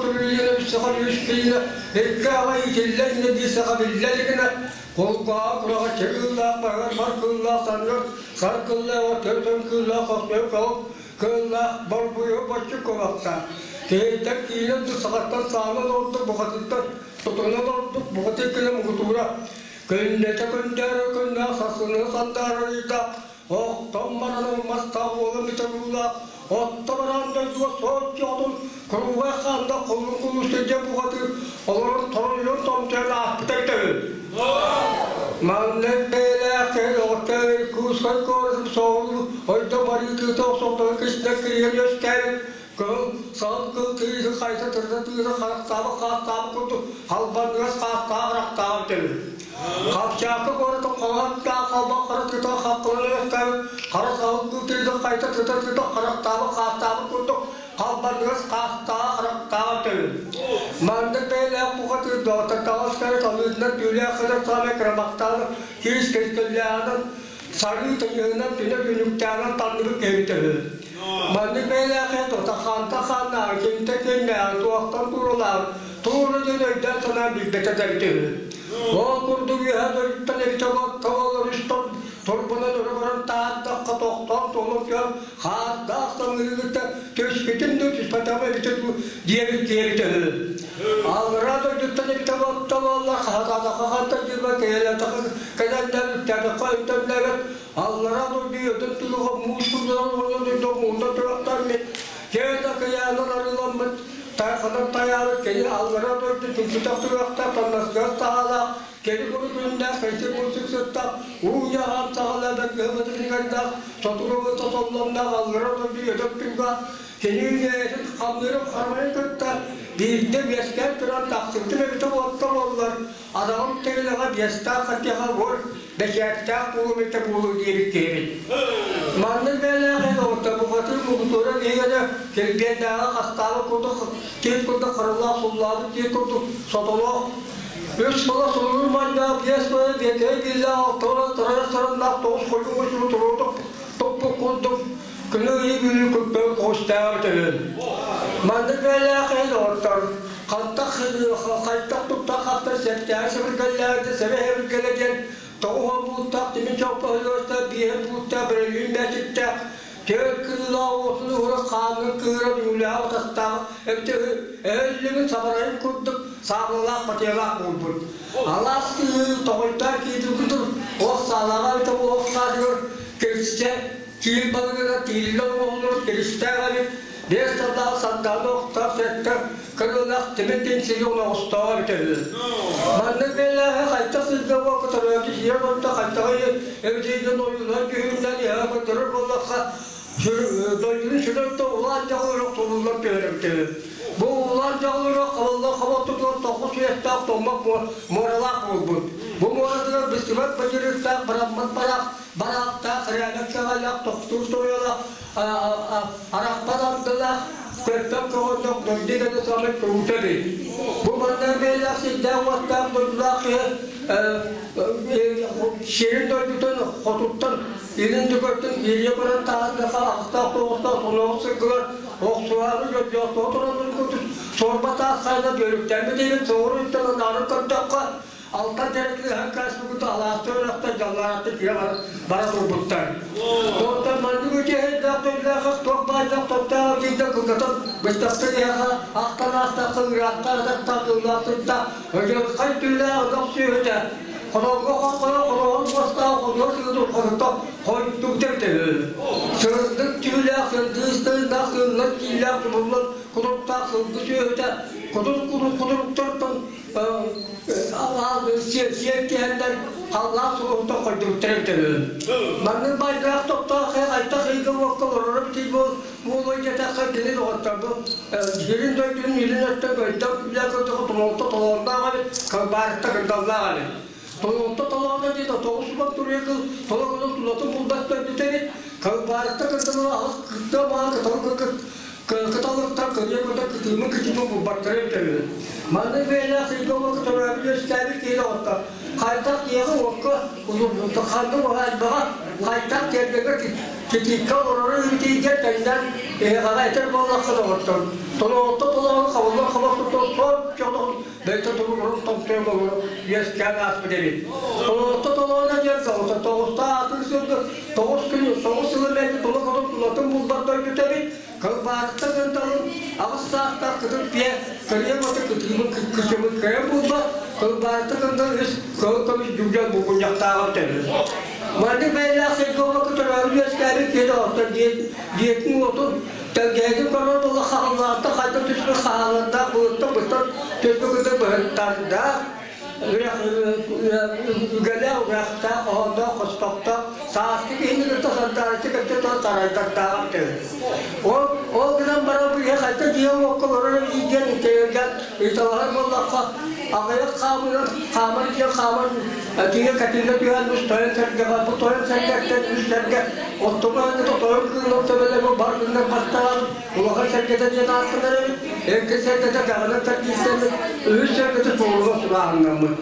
түрүлүнэ үс саха үс киинэ икки аҕа иитиллэ иннэ биир саха биллэ илигинэ кулгааҕа кураҕа чырыылаах баһыгар бар кыыллаах санныгар сар кыллааҕа төрүт кыыллаах хохтойу каҕыл кыыллаах борбуйу боччук кумахтаах киһиттэн киинэн да сахаттан саанан ордук бухатыттан тутунан ордук бухатыы кэлэ муҥутуура күннэтэ күндээрэ күннээх сарсыҥҥы сандаарар ыйдаах Охтон баран мастаах уолун бүтэ-буулаах, отто баран дойдуга сооччу отун куруубай хаанда холун кулус сиргэ буҕатыы олорон торойон томтойон ааспыта эбитэ үһү. Маннык бэйэлээх киһи доҕоттой Иркутскай куоратын соҕуруу ойдо барыы тыыта охсохторо кистэн кириэн үөскээбит кыһыл сал кыл тыыһы хайта тырда тыыһы харахтаабыт хаастаабыт курдук халбаныгас хаастаах арахтаабыт үһү. Хапчаакы куоратын хоһоттаах халбан хара тыта хаппылан өлөстөөбүт хара саһыл кыл тыыһы хайта тыта тыта харахтаабыт хаастаабыт курдук халбаныгас хаастаах арахтаабыт үһү. Маннык бэйэлээх бухатыыр доҕоттор таҕыс кэрэ талыытынан түүлээх кэтэр саамай кырамахтааны киис кэскиллээҕинэн сарыы тыйыһынан түнэ күнүктээҕинэн танныбыт киһибит үһү. Маннык бэйэлээхэ тута хаанта хааннааҕы, кимтэн кимнээҕи, туохтан тууралааҕы, туора диэн өйдөөн-санаан билбэтэ да эбитэ үһү. Ол курдук үөһэ дойдуттан эбитэ боллор үстон турбунан өрө баран таһаардахха тохтоон туолан түһэн хаардаах самыырыгыта түспүтүм дуу түспэтэҕим эбитэ дуу диэбит диэбитэ үһү. Аллараа дойдуттан эбитэ буоллар хаһатаатахха хантан дьылба кэйэлээтэххэ кэлэннэр үктээтэххэ үктэннээбэт Аллараа дойду өтөн тулуга муус курдуран уонна дойду муунда турахтаммыт, кээтэ кыйаанан арыламмыт, тайханан тайаабыт кини аллараа дойду түҥкүтэх туруохтаах таннасыгар таһаалаах, кэри куру күннээх кэйти муусук сыттаах, уу дьаһаан саҕалаабат кыһаматыгыннардаах, сотуругу тотоллонноох аллараа дойду өтөн түҥга кини бэйэтин хамныырын харамайын кытта биирдэ үөскээн туран тахсыбытым эбитэ буолта буоллар, Адаҕым тыылаҕа биэстээх хатыаха уор бэчээттээх буолуом этэ буолуо диэбит киһибит. Маннык бэйэлээх эн оҕото бухатыыр муҥутуура биһиэнэ килбиэннээҕи хастаабыт курдук тиит курдук харылаах суллаабыт тиит курдук сотолоох үс сыла сулуур майдаах биэс быа биэкэй бииллээх алтыла тарайа сарыннаах тоҕус хойуу усуу туруутук туппут курдук күнү ыйы бүүрү күппэ көҕүстээҕэ үтүһүн. Маннык бэйэлээх эн оҕоттор хантах хайтах туттар хаптар сэптээҕи сэбиргэллээбитэ сэбэ сэбиргэлэ диэн тоҕуһа бууттаах тимир чоппоһуйуоста биэһэ бууттаах бөрөлүүн бэчиттээх түөрт кырыылаах уотун уһура хаанын кыыра дүүлээх утастаах эбитэ өһөллүгүн сабарайын курдук саабылалаах батыйалаах буолбут алаас кыһыы тоҕойдоон киирбит курдук ох саалаҕа эбитэ ох саатыгар кирсэ киил балыгына тииллэ оҥоһуллубут киристээх эбит биэс сыллаах сардаана охтоох сэттэ кырыылаах тимир тиҥсиги оноҕостоох эбитэ үһү. Маннык бэлээһи хайдах сылдьа буолка төрөөбүт сиэр онто хайдаҕый эбитийдэн ойуулар дьүһүннэн иһэ көрдөрөр буоллахха дойдуну сүрөттө улаан дьаҕылырах тулуллар түһэр эбитэ үһү. Бу улаан дьаҕылырах хабыллар хоботтутугар тоҕус үөстээх томмот муоралаах буолбут. Бу муоратыгар быстыбат бадьырыктаах бараммат бараах бараахтаах рядом саҕалаах тохтуур туруйалаах арахпат ардылаах көппөт көҕөннөх дойду гына самай куруута эбит. Бу манна бэйэлээх сирдээх-уоттаах дойдулаах киһи сирин дойдутун хотуттан илин түгөттөн илиэ көрөн таһаардаха ахтаах тоҕустаах соноҕус сыргылар охсуһаары дьодьоохтоо туралларын курдук суорба таас хайда бөлүктэммит иһин соҕуруу үттэн анааран көрдөххө Алтан кэрэтин кааспыт алаастар үрэхтэр дьаллаахтык киирэ бара турбуттар. Оттон маннык үтүөһүннээх төллөөх туох баайдаах тоттоох тиийдэ кылгатан быстахта иһэхэ ахтан аастахха ыраахтаах атахтаах тыллаах сытта өлөрхай түллээх ынах сүөһүтэ хонолго хорхойо хороҕор буостаах хонуор сыгытын хорутта хойдубута эбитэ сырдык түүлээх сырдыыс тыыннаах сыыллар кииллээх тумуллан кутуруктаах сылгы сүөһүтэ кутур кутуруктартан сиэттиһэннэр халлаан сулуһуттан хойдубуттар эбитэ үһү. Маннык байдаах топтоох хайдах ыйга уокка олорор эбитий буолуой диэтэххэ кини доҕотторбу сирин дойдунун илин өттө көйдөк үлэ кырдык тумулта толоонноох эбит кылбаарытта кырдаллаах эбит. Тумулта толооно диэн тоҕус субан туруйа кыл тола кылын тулатын булбат дойдута эбит. Кылбаарытта кырдалла аҕыс кытта баҕа кыталы кыргыт Кыталыктар кырыа көтө кытыымы кытыымы булбаттара эбитэ үһү. Маннык бэйэлээх сиргэ уокка төрөөбүт үөскээбит киһи доҕоттор, хайдах киэҕи уокка ханнык уһаайбаҕа хайдах тиэргэҥҥэ титииккэ олорору ыытыыга тэҥнээн Эһэҕэ этэр буоллахха доҕоттор, толоотто толоон хабыллан хабах тутан соччо бэйэтэ туругурун томтойон олорон үөскээн ааспыт эбит. Толоотто толооно диэн тоҕуста тоҕуста аатын сылгы 9 күн 9 сылы мэлдьи тула хотон тулатын булбат дойдута эбит. Кылбаарыттан кынталын 8 саастаах кытыл пиэ кырыйа баты кытыымын кычымын кыайан булбат. Кылбаарыттан кынталын үс кыһыл көмүс дьүгдьэл булгунньахтааҕар төбө. Маннык бэйэлээх сиргэ олоххо төрөөбүт үөскээбит киһи доҕоттор дьиэтин уотун тэлгэһэтин көрөр буолла хаһыллаахтан хайдах түспүт хаһаалардаах былыттан быстан түспүт кытта быһыттардаах үгэлээх үрэхтээх хоһоонноох хоспохтоох сааскы киһини кытта сандаарыччы кытта туран сарайдардааҕар төһө. Ол ол гынан баран бу ийэ хайта дьиэ уокка олорор эбит диэн үтэйэргэ ыйыталаһар буоллахха аҕыйах хаамынан хааман дьиэ хааман тиийэ кэтиллэ түһэн үс тойон сэргэҕэ бу тойон сэргэттэн үс сэргэ оттомо тойон кыылын төбөлөрү бар гыннар бастаан улахан сэргэтэ диэн ааттанар эбит, эргэ сэргэтэ даҕаны тардиистэммит, үһүс сэргэтэ суолуга сыбааһыннаммыт.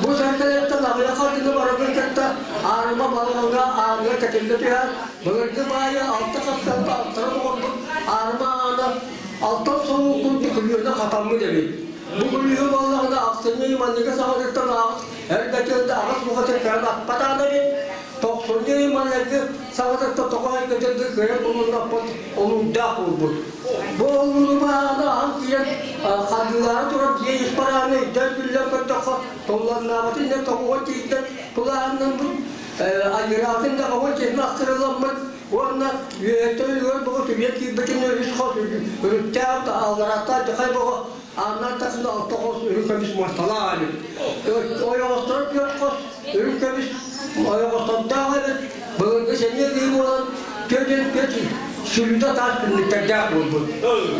Бу сэргэлэртэн аҕыйах хардыыны барыбын кытта аарыма балаҕаҥҥа ааныга кэтиллэ түһэр, былыргы баайы алта хапталга алтара оҥорбут аарыма аана алтан солуу курдук күлүөнэ хатаммыт эбит. Бу күлүүһү буоллаҕына ахсынньы манныгы саҕатыттан аҕыс эргэтиэнде аҕыс бухатыр кэлэн аппатаан эбит. Тохсунньу манныгы саҕатыттан тоҕо эргэтиэнде кыайан булуннаппыт олуурдаах буолбут. Бу олууру баһааны аһан киирэн хардыылаары турар дьиэ ис барааны өйдөөн күллэн көрдөххө толлоннаабытын да тоҕуга тиийдэн тулааһыннаммыт, айыраатын да оҕо дьиэтин астырыламмыт уонна үөһэттэн үөр боҕо түбүө киирбитин үс хос үрүттээх алларааттаах дьахай боҕо ааннар тахсына алта хос үрүҥ көмүс муосталаах эбит. Ойоҕосторо түөрт хос үрүҥ көмүс ойоҕостордоох эбит. Былыргы сэниэ киһи буолан түөрт түөрт сүлүтэ таас түннүктэрдээх буолбут.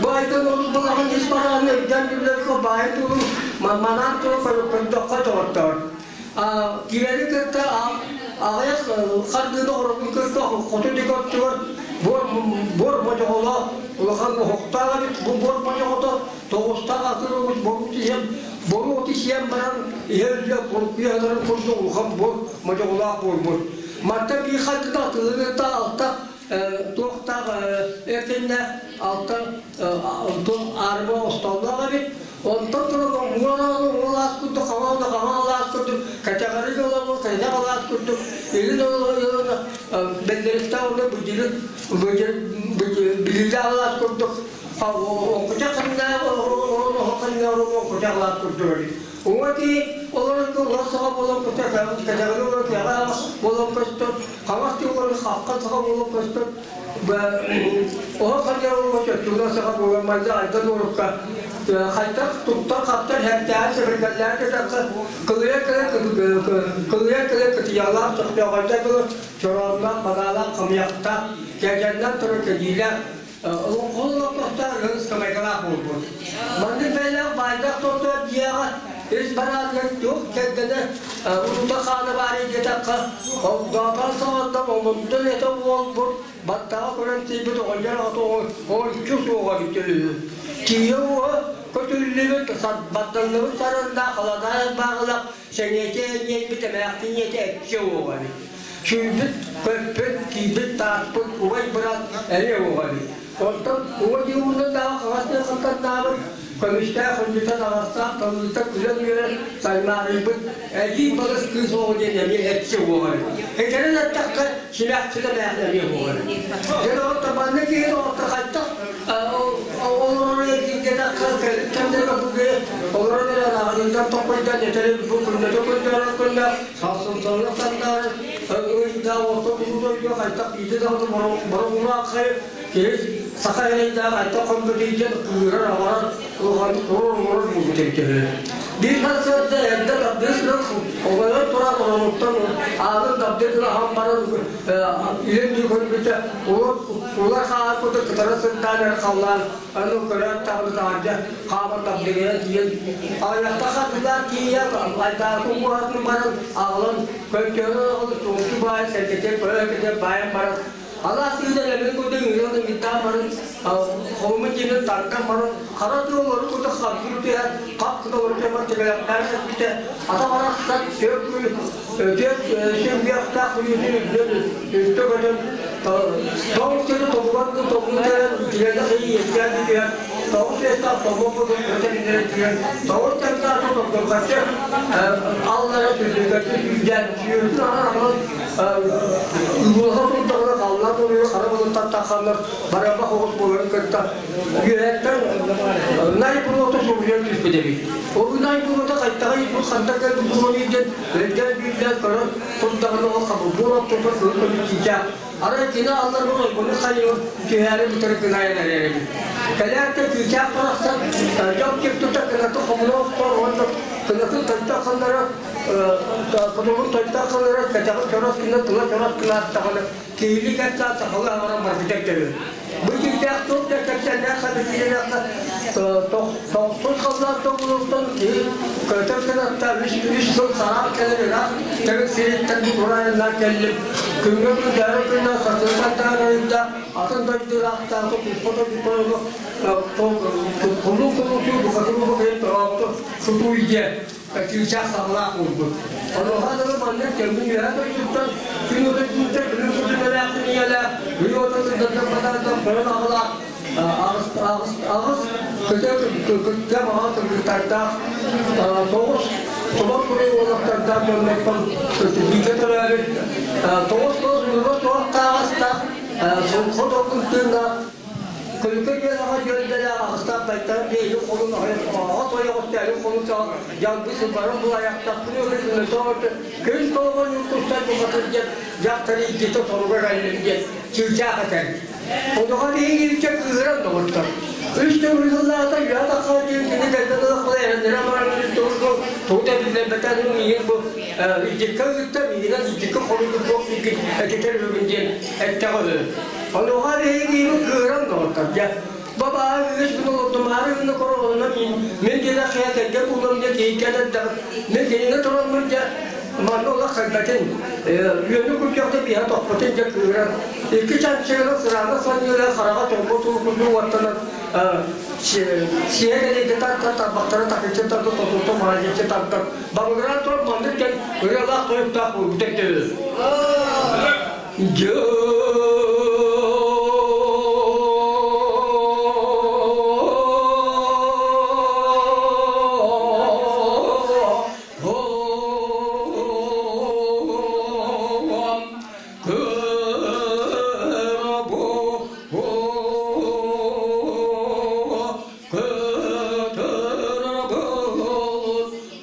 Бу айдан олус балаҕан ис барааны өйдөөн биллэргэ баайы туолу манаан туран көрдөххө доҕоттоор. Кирэни кытта аҕыйах хардыыны оҕоробун кытта хоту диэки оттугар буор буор модьоҕолоох улахан оһохтоох эбит. Бу буор модьоҕото тоҕустаах атыр обут борут иһэн боруот исиэн баран иһэ үллэ буркуйаларын курдук улахан буор модьоҕолоох буолбут. Мантан биир хардыыны атылы кытта алта туохтаах эркиннээх алта туох аарыма остоллоох эбит. Онтон туран уҥуор курдук, хаҥа хаҥа алаас курдук, кэтэҕэриг олоҕу, кэтэх алаас курдук, илин олоҕу бэллэристээх уонна быдьырык билиилээх алаас курдук, оҥкучах ханнаах оҥкучах алаас курдук эбит. Уҥа киһи олорон улар саҕа буолан көстөр, кэтэҕэри олорон кэҕэ буолан көстөр, хаҥас киһи олорон хаххан саҕа буолан көстөр, Оһох харыйа чоччугуна саха буолан манна айдан уорукка хайдах туттар-хаптар һэптээҕи сэбиргэллээх кэтэххэ кылыйа кэлэ кылыйа кэлэ кытыйалаах чохчоохойдор дылы чороонноох мадаалаах хамыйахтаах кэргэннэн турар кэлиилээх олоҥхоллохтоохтоох ыскамайкалаах буолбут. Маннык бэйэлээх баайдаах тортоох дьиэҕэ ис бараатыгар туох кэргэнэ урута хаана баар диэтэххэ, огдоотон саҕаттан омурдун этэ уолбут баттаҕа көрөн тиийбит оҕонньор аҕата ончу суоҕа эбитэ үһү. Тиийэ уоһа көтүллүбүт, баттанныбыт сарындаах, халадаай бааҕылаах сэҥиэтэ энньэйбит эмээхсин ийэтэ экчи уоҕа эбит. Сүүрбүт, көппүт, киирбит тааспыт убай быраат эмиэ уоҕа эбит. Онтон уҥа дьиэ даҕа хаҥас хантаннаабыт, көмүстээх хүндүтэн аҕастаах талыыта күлэн үөрэн саймаарыйбыт эдьиий балыс кыыс оҕо диэн эмиэ экчи уоҕа эбит. Этэрин эттэххэ, симэхситэ эмээхсин эмиэ уоҕа эбит. Дьэ доҕоттор, манна киһи доҕоттор хайдах олорор эргиирдэтэххэ кэмнэргэ бу киһи олорон эрэ аҕыйыттан тоххойдон этэри бу күннэтэ күннэрэр күннэ сарсынсаллар сандаарар ыйда орто улуу дойдуга хайдах биирдэ даҕаны боруҥнаах киһи саха эрэйдээх айта хомбутуйден кыырар абарар улаханнык туруор оҥорор буолбут эбитэ үһү. Биир сарсыарда эрдэ тардыы сытан оҕойон туран оронуттан аанын дабдыы гына аһан баран илин дии көрбүтэ улар хаар курдук кытара сырдаан эрэ халлаан аны көрөөт даҕаны таһырдьа хааман дабдыгыйан тиийэн аҕыйахта хардыылаан тиийэн айдааркын буоһатын баран аҕалан көнтөөрөн аҕалан туомту баайан сэргэтэ көрө баайан баран алаас ыыда элэмин курдук ыҥыран ыҥырдаан баран холумун диэни тардан баран хара тыал олору курдук хабдыы түһэн хап гына олору түһэн тэбэлэхтээн сыппыта ата барахсан түөрт түөрт сүмбүөхтээх күлүүтүн үрдүнэн үлтү көтөн Тоҕус сири тобугар тобугу кэлэн үтүрэнэ иэстээн бүтүһэн тоҕус иэстээх тобук көтөн түһэн тоҕус чантаата тордурҕаччы аллара түллүкэччи сүүрдээн сүүрдүн аҕан уоха турдаҕына халлаан туруйу хара былыттан тахханнар бараба оҕус буоларын кытта үөһэттэн най буруота субуйан түспүт эбит. Ол най буруота хайтаҕа бу ханта кэлбит буруону диэн өйдөөн бүүрдээн көрөн турдаҕына ол хабылбуор ортото кыыл көмүс чыычаах арай кини алларбын ойбону хайыгын түһээри бүтэр гынайан эрэр эбит. Кэлээт да чыычаах барахсан дьон ким тута кынаты хомуна охтор уонна кынатын тойдох ханнара кутулун тойдох ханнара кэтэҕин чорос гына тыла чорос гынааттаҕына киһили кэпсээн сахалыы аҥаран барбыта эбитэ. Бу чыычаах туох да кэпсээннээх хабытыылаахха тохсус халлаан тоҥулуттан киһи көтөр кынаттаах үс сыл сараан кэлэн ыраах тэҥ сириттэн тураайыннар кэллим. Күҥҥэ күндээрэ күннэ сарсыардан таарыйда атын дойду ыраахтааҕы туспа дойду кулуу кулуутуу букатын букатын торооту сутуй диэн чыычаах саҕалаах буолбут. Онуоха дылы маннык кэммин үөһэ дойдуттан күн дойдуттан күнүн күтүмэлээх ийэлээх, күн уота сырдатан батаантан тойон аҕалаах аҕыс аҕыс аҕыс көтө көттө маҕан кыргыттардаах тоҕус тобох курей уолаттардаах дьоннортон бииргэ төрөөбүт тоҕус тоҕус муҥура суох тааҕастаах хотокун тыыннаах Күлкү диэн аҕа дьүөлдэлээх аҕыстаах байтара биэйи холун аҕа тойоҕустээри холун дьалбы сылбарын булайахтахпын күн толоҕон тустан бухатыр диэн дьахтар илдьитэ торуга кэллим диэн чыычаах этэр. Онуоха биһиги илдьэ кыыһыран доҕоттор. Үс төгүл сыллаата үөһэ тахсар диэн кини кэлбит ылахпына эрэннэрэ баран үс төгүл тугу да биллэрбэтэ миигин бу илдьиккэ ыытта миигинэн илдьиккэ холуйбут туох диигин этитэр үһүгүн диэн эттэҕэ үһү. Онуоха биһиги кыыран доҕоттор дьэ бабаа үс күн олордумаары гына королонно мин мин диэн ахыйа кэргэн булам диэн киһиккэ эрдэҕим мин кинини тураммын дьэ манна олох кэлбэтин үөнү күрдьэхтэ биһэ тохпутун дьэ кыыран икки чанчыгынан сыраана санньыыла хараҕа чолбо тууркуннуу уоттанан сиэ кэлиитэ тардан тарбахтара такыччы тардан тотуттан маладьыччы тардан балыгыраан туран маннык кэл ырыалаах тойуктаах буолбут эбит.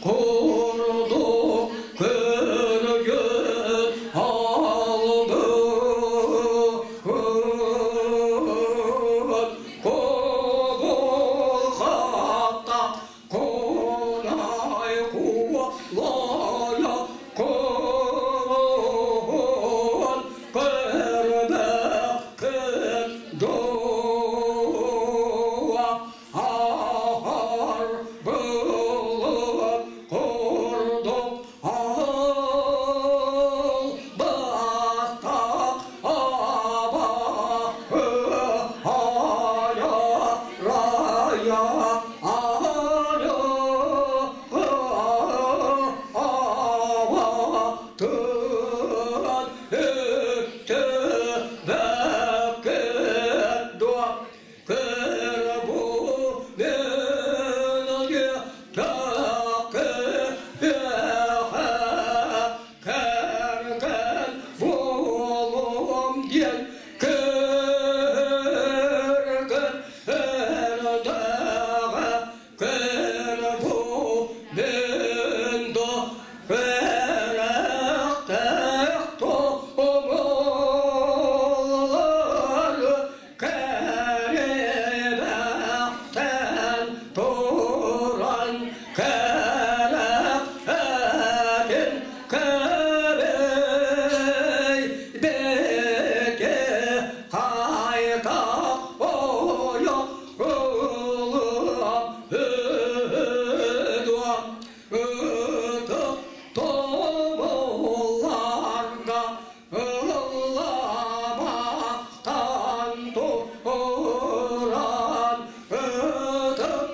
Курду көргөн алды Кобул хатта конай куалая корон көрбөк дуа Ахар булып курдук албастак аба ая рая ава тын үтті бәкет дуа Кэребэхтэн туран кэрэхэтин кэбэй бэке хайта ойо ылыам ыдуа ытык тобулларга ылламахтан туран ытык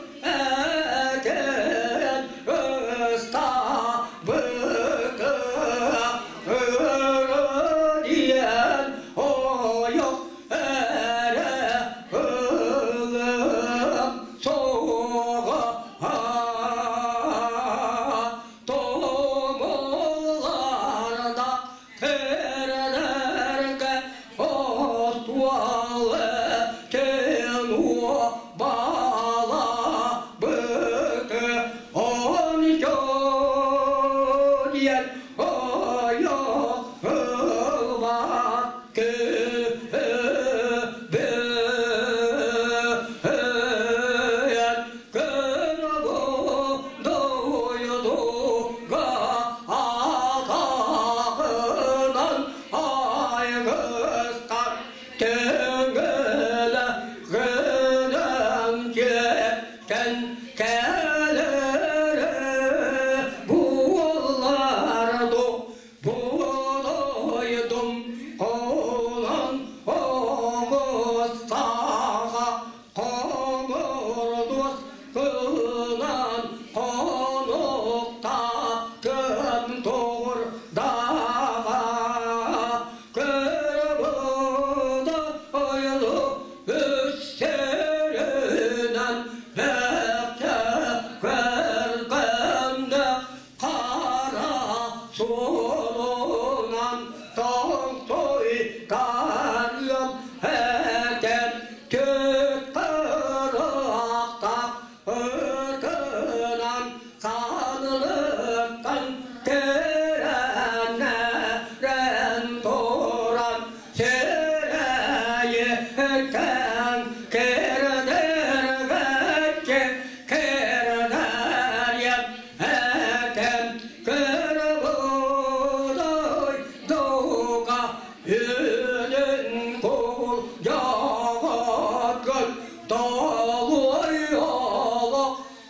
этэн.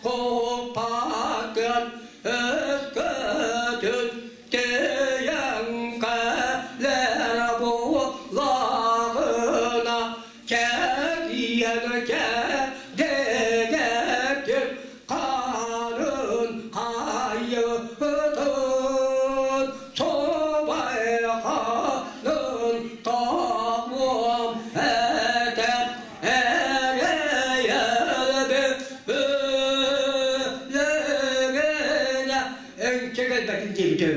Копатын өскөтүн тэйэн кэлэр буоллаҕына, чэгиэн чэдэгэтин харын хайытын собайханын тоҕуом этэ эрэйэлби өлөгөнө өҥчө кэлбэтин диэбитэ.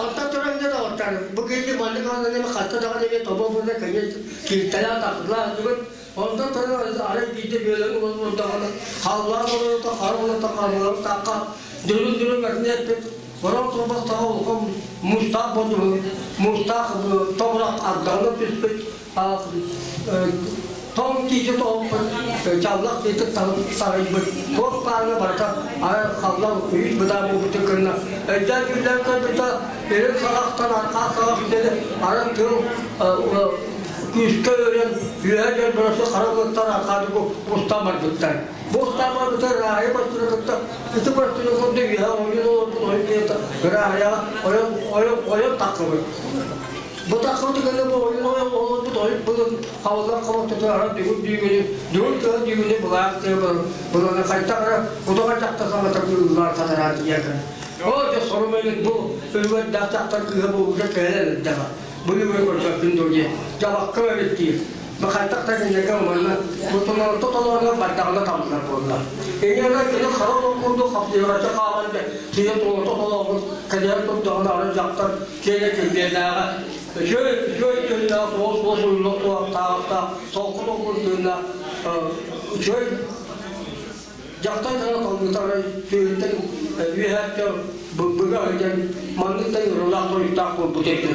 Онтон туран дьэ доҕоттор, бу киһи маннык оннун хаста даҕаны эмиэ тобо була кэннин кииртэлээх тахсылаах түгэн. Онтон туран арай биирдэ бүөлэн олордаҕына халлаан олорута хара олорута хаамылар таакка дүрүн-дүрүн этин эппит борон турбас таҕа улахан муустаах бодуһу муустаах тобурах ардаҕына түспүт тоҥ тиити тоһуппут чаллах тиити тарыйбыт туох баарына барыта арай халлан үүт быдаа буолбутун кынна өйдөөн дьүүллээн көрбүтэ илин саҕахтан арҕаа саҕах диэри арай тыал күүскэ өрөн үөһэ диэн бөрөсү хара былыттар арҕаадыгы устан барбыттар. Бу устан барбыттар ыраайы көстүнү кытта ити көстүнү курдук үөһэ ойун олорбут ойун диэт ыраайаҕа ойон ойон ойон таххыбыт. Бу таххыбыт гына бу ойун ойон олорбут ойун былын хабыллар хабылтытын ара дүгүн дүүгүнү дүгүн тыа дүүгүнү былаах тыа быланы хайтах эрэ утаҕа дьахта саҥата кыыллар хатараан тиийэн. Оо дьэ сорум эбит бу үлүгэрдээх дьахтар кыыһа буолбута кэлэн эрдэҕэ. Бу көрбөппүн дуо диэн дьабакка эбит диир. Хайтах да кинилэргэ манна бутунорто толоонугар бардаҕына табыллар буолла. Инньэ кини хара олох курдук хапсыйараччы хаалан кини толото толообут кэлэр турдаҕына ары дьахтар киэнэ килбиэннээҕэ үчүгэй үчүгэй тыыннаах суол суол суруйуллар туохтааҕыттаах солко толкур тыыннаах үчүгэй дьахтар кыра толгутары түөһүттэн үөһээттэ быга сылдьан маннык да ырылаах торуктаах буолбут эбит.